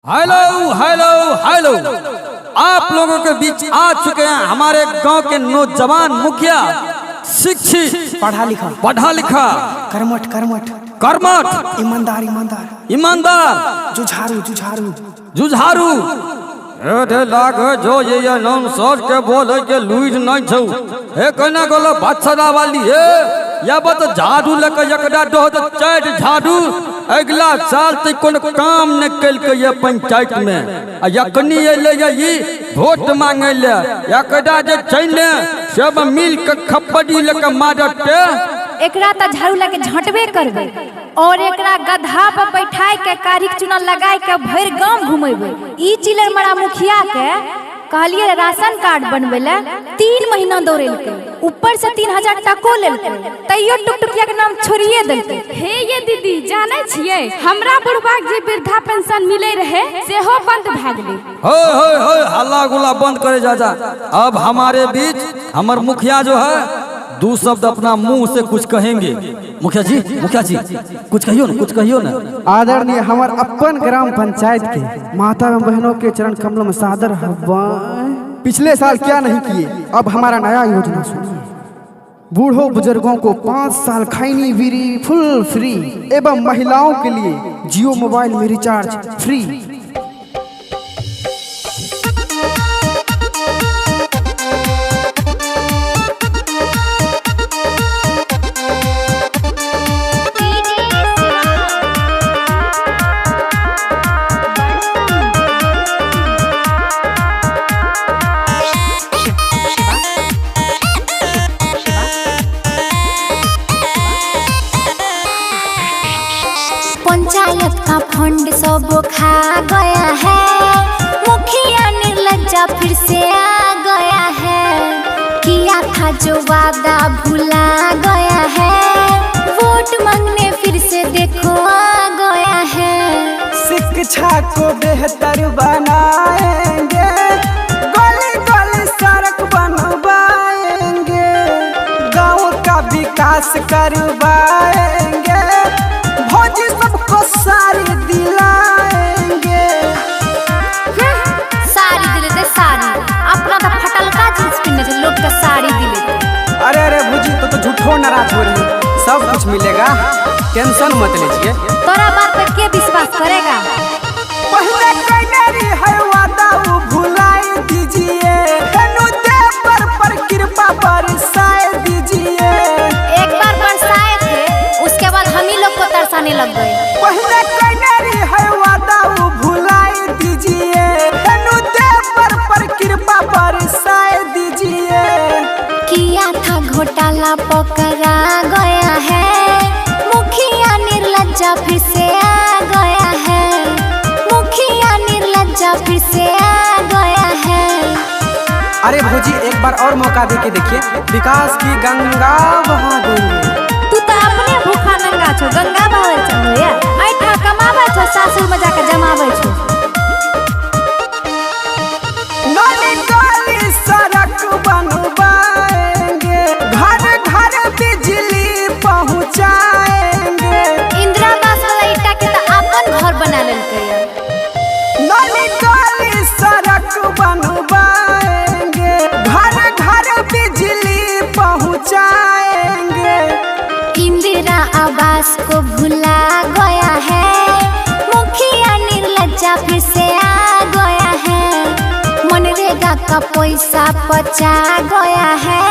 Hello hello hello, आप लोगों के बीच आ चुके हैं हमारे गांव के नौजवान मुखिया, शिक्षित, पढ़ा लिखा, पढ़ा लिखा, कर्मठ कर्मठ, कर्मठ, ईमानदार ईमानदार, ईमानदार, जुझारू जुझारू, जुझारू। एठे लागे जो ये नाम सर के बोले के लुइज नहीं छौ। हे कहना गोलो बछड़ा वाली हे या बत झाड़ू लेके एकरा दो तो चार झाड़ू। अगला साल ते कोन काम न कल के ये पंचायत में आ यकनी अइले ये ई वोट मांगे ले एकरा जे छै ने सब मिल के खप्पड़ी लेके मारत। एकरा त झाड़ू लगे झटबे करबै और एकरा गधा पर बैठाई के कारिक चुना लगाई के भरि गांव घुमेबै। ई चिलर मरा मुखिया के कहलिए राशन कार्ड बनबै ले 3 महीना दौड़ेलकै, ऊपर से 3000 टको लेलकै, तैयो टुकटुकिया के नाम छोड़िए देलकै। हे ये दीदी, जानै छियै हमरा बुढ़बा के जे वृद्धा पेंशन मिले रहे सेहो बंद भए गेलै। हो हो हो, हल्ला गुल्ला बंद करे जा जा। अब हमारे बीच हमर मुखिया जो है दो शब्द अपना मुंह से कुछ कहेंगे। मुखिया जी, मुखिया जी कुछ कहियो ना, कुछ कहियो ना। आदरणीय हमार अपन ग्राम पंचायत के माता एवं बहनों के चरण कमलों में सादर हवाएं। पिछले साल क्या नहीं किए, अब हमारा नया योजना सुनिए। बूढ़ों बुजुर्गों को 5 साल खैनी बीड़ी फुल फ्री एवं महिलाओं के लिए जियो मोबाइल में रिचार्ज फ्री। पंचायत का फंड सब खा गया है, मुखिया निर्लज्जा फिर से आ गया है। किया था जो वादा भुला गया है, वोट मांगने फिर से देखो आ गया है। शिक्षा को बेहतर बनाएंगे, गली गली सड़क बनवाएंगे, गांव का विकास करवाएंगे, भौजी सबको सारी दिलाएंगे। साड़ी दिलेते साड़ी, अपना तो फटलका जींस पिन्ने छे, लोग के साड़ी दिलेते। अरे अरे भौजी तो झूठो नाराज हो रही, सब कुछ मिलेगा, टेंशन मत लीजिए। तोरा बात पे के विश्वास करेगा? पहले कैनरी है वादा वो भुलाई दीजिए, देव पर कृपा बरसाए दीजिए। एक बार बरसाए थे, उसके बाद हम ही लोग को तरसाने लग गए। पहले कैनरी है वादा वो भुलाई दीजिए, देव पर कृपा बरसाए दीजिए। किया था घोटाला पकड़ा गया है, मुखिया निर्लज्जा फिर से आ गया है। मुखिया निर्लज्जा फिर से आ गया है। अरे भौजी एक बार और मौका दे के देखिए, विकास की गंगा बहा देंगे। तू तो अपने भूखा नंगा छो, गंगा बहावे छो या ऐठा कमावे छो, सासुर में जाके जमावे छो। गली गली सड़क बनवाएंगे, घर घर बिजली पहुंचाएंगे। इंदिरा आवास वाला ईटा के तो अपन घर बना लेलकै। गली गली सड़क बनवाएंगे, घर घर बिजली पहुंचाएंगे। इंदिरा आवास को भुला गया है, मुखिया निर्लज्जा फिर से आ गया है। मनरेगा का पैसा पचा गया है।